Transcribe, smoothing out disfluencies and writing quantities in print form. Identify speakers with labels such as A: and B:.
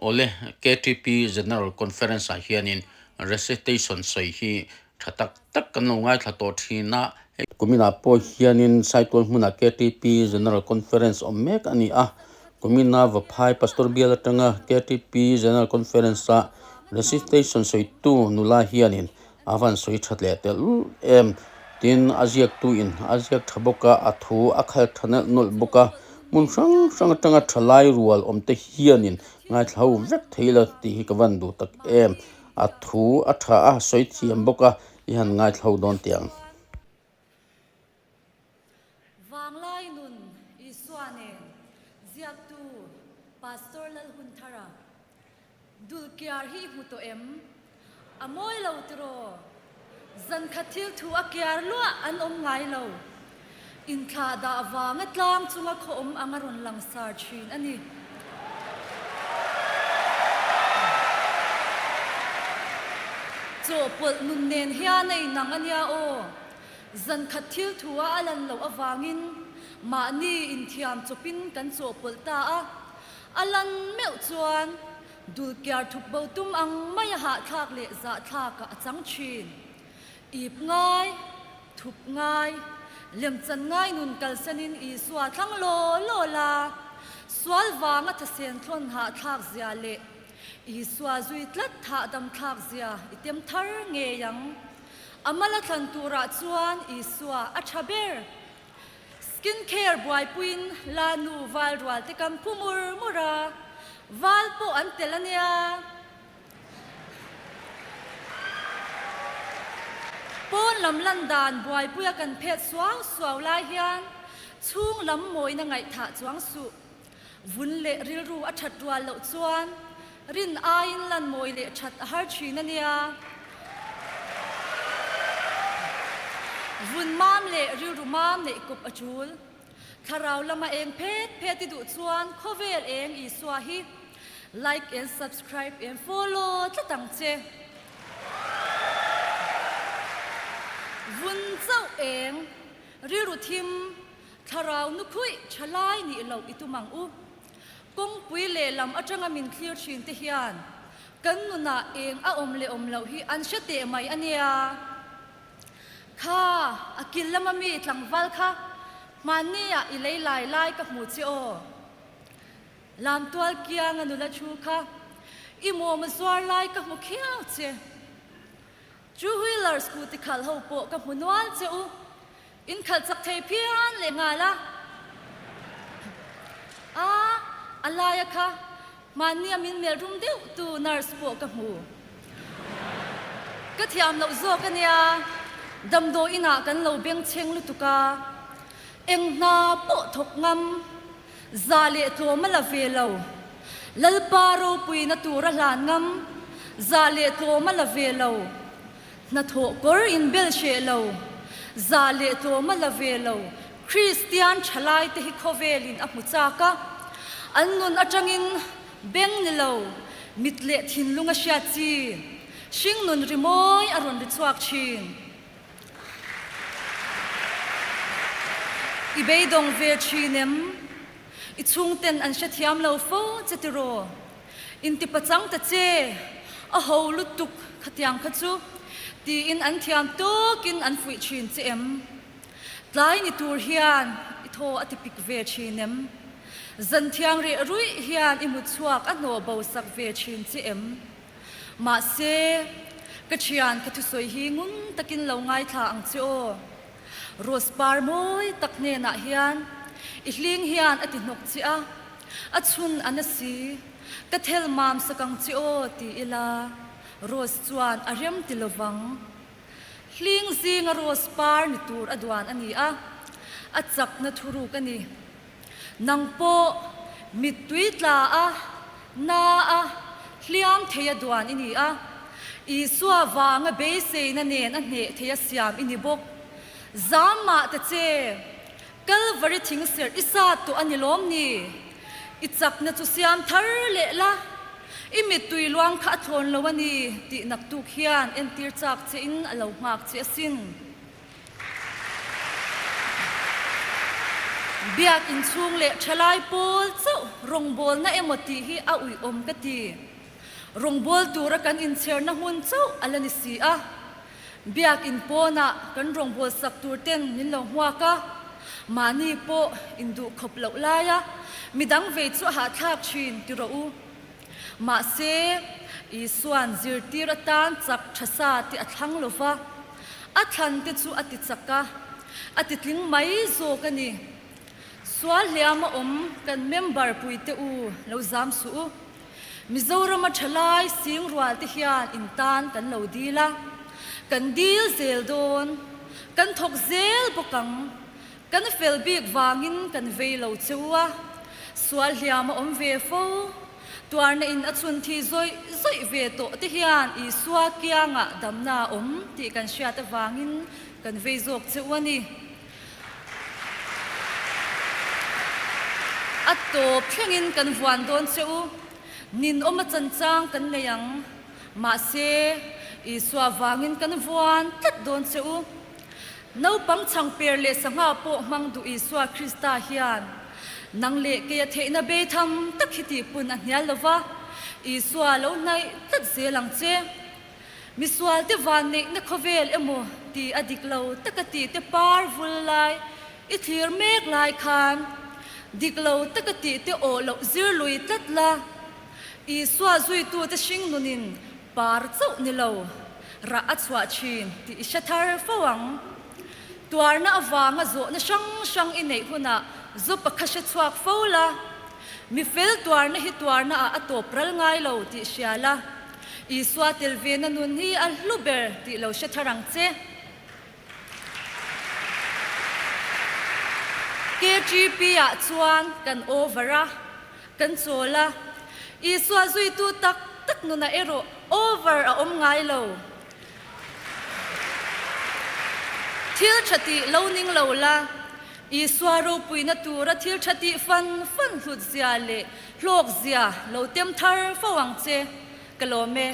A: Awle, KTP General Conference ah hianin recitation sawi hi tha tak tak kan lo ngaithla tawh thin a. Kuminah pawh hianin Saitual hmunah KTP General Conference awm mek a ni a. Kumina Vaphai Pastor bial atanga KTP General Conference a recitation sawitu nula hianin a van sawi that leh telh em. Tin, a ziaktu in a ziak tha bawk a, a thu a khal tha nelh nawlh bawk a. Hmun hrang hrang atanga tha lai rual awm te hianin ngaithla ho vek thei la tih hi ka van duh tak em. A thu a tha a, sawi thiam bawk a, i han ngaithla ho dawn teh ang.
B: Vanglai nun Isua nen ziaktu Pastor Lalhunthara Dulkiar hi i hmu tawh em? A mawi lo tiraw? Zankhat thil thu a kiar luah an awm ngai lo. Inthlah dah vanga tlang chunga khaw awm ang a rawn langsar thin a ni. Chawhpawlh nun nen hian a inang a nia aw. Zankhat thil thu a a lan loh avangin mahni inthiam chawpin kan chawhpawlh ta a. A lan meuh chuan dulkiar thup bo tum ang mai a hahthlak leh zahthlakah a chang thin. Ip ngai, thup ngai, lemchan ngai nun kalsanin Isua thlang law law la, sual vanga thasen thlawn hahthlak zia leh Isua zui tlat thahdam thlak zia i tem thar ngei ang. A mala thlan turah chuan Isua a tha ber. Skin care buaipuiin la nu val rual te kam phu mur mur a, val pawh an tel a nia. Pawn lam lan dan buaipuia kan phet suau suau lai hian chhung lam mawina ngaihthah chuang suh. Vun leh rilru a that rual loh chuan rin aiin lan mawi leh that a har thin a nia. Vun mam leh rilru mam neih kawp a tul. Thlarau lama eng phet phet i duh chuan khawvel eng Isua hi like and subscribe and follow tlat ang che. Vun chauh eng rilru thim Thlarau nu khuih tha lai nih loh i tum ang u. Kawngpui lehlam atanga min thlir thin te hian kan nunah eng a awm leh awm loh hi an hre teh mai a nia. Kha, a kil lama mi tlangval kha hmanni ah i lei lai lai ka hmu che aw. Lamtual kianga nula thu kha i mawm a zuar lai ka hmu khiau che. Two wheeler scooty khalh ho pawh ka hmu nual che u. In khalh chak thei phian leh nghal a. A, a laia kha mahnia min melh rum deuh tu nurse pawh ka hmu. Ka thiam loh zawk a nia, damdawi inah kan lo bengchheng lutuk a, eng hna pawh thawk ngam, za leh tlawm a la ve lo. Lalpa ropuina tur a hlan ngam, za leh tlawm a la ve lo. Hnathawh kawr inbel hreh lo, zah leh tlawm a la ve lo, Kristian thalaite hi khawvelin a hmu chak a, an nun atangin beng ni lo, mit leh thinlung a hriat chi, hringnun rimawi a rawn ri chhuak thin. I beidawng ve thin em? I chhungten an hrethiam lo fo che tiraw? Inti pachang ta che, a ho lutuk khatiang kha chu, tiin an thiam tawkin an fuih thin che em? Tlai ni tur hian i thaw a ti pik ve thin em? Zan thiang reh ruih hian i hmu chhuak a hnawh bo sak ve thin che em? Mahse, ka thian ka thusawi hi ngun takin lo ngaithla ang che aw. Rose par mawi tak hnenah hian i hling hian a ti hnawk che a, a chhun a na si, ka thel mam sak ang che aw ti ila Rose chuan a rem ti lovang. Hling zinga Rose par ni tur a duan a ni a, a chakna thuruk a ni. Nang pawh mittui tla a, na a, hliam thei a duan i ni a. Isua vanga beiseina nen a hneh thei a siam i ni bawk. Zam mah ta che, Kalvari thingserh i sa tawh a ni lawm ni? I chakna chu siam thar leh la, i mittui luang kha a thlawn lo a ni tih naktuk hian entir chak che in a lo nghak che asin. Biak inchhung leh thalai pawl chauh rawngbawlna emaw tih hi a uiawm ka ti. Rawngbawl tura kan inchherna hmun chauh a la ni si a. Biak in pawnah kan rawngbawl sak tur ten min lo hmuak a, mahni pawh induh khawp loh laia midang vei chu a hahthlak thin ti rawh u. Mahse, Isua'n zirtir atan chak tha sa tih a thlang lo va, a thlan te chu a ti chak a, a ti tling mai zawk a ni. Sual hliam a awm kan member puite u lo zam suh u. Mizorama thalai sing rual te hian in tan kan lo dil a, kan dil zel dawn, kan thawk zel bawk ang. Kan fel bik vangin kan vei lo che u a, sual hliam a awm ve fo. Tuarna in a chhun thi zawih zawih ve tawh te hian Isua kiangah damna a awm tih kan hriat avangin kan vei zawk che u a ni. A tawp thlengin kan vuan dawn che u, ninawm a chanchang kan nei ang. Mahse, Isua vangin kan vuan tlat dawn che u. Naupang chhangper leh sangha pawh hmang duh Isua Krista hian nang leh keia theihna bei tham tak hi tihpun a hnial lo va, Isua lo hnaih tlat zel ang che. Misualte vanneihna khawvel emaw ti a dik lo taka tih te par vul lai i thlir mek lai khan dik lo taka tih te awh loh zir lui tlat la. Isua zuitute hringnunin par chauh ni lo rah a chhuah thin tih i hre thar fo ang. Tuarna avanga zawhna hrang hrang i neih hunah zu pakhat hre chhuak fo la. Mi fel tuarna hi tuarna ah a tawp ral ngai lo tih hria la. Isua tel vena nun hi a hlu ber tih lo hre thar ang che. KTP ah chuan kan over a, kan chawl a. Isua zuitu tak tak nunah erawh over a awm ngai lo. Thil tha tih lo ning lo la, Isua ropuina tura thil tha tih fan fan hlut zia leh hlawk zia lo tem thar fo ang che. Ka lawm e.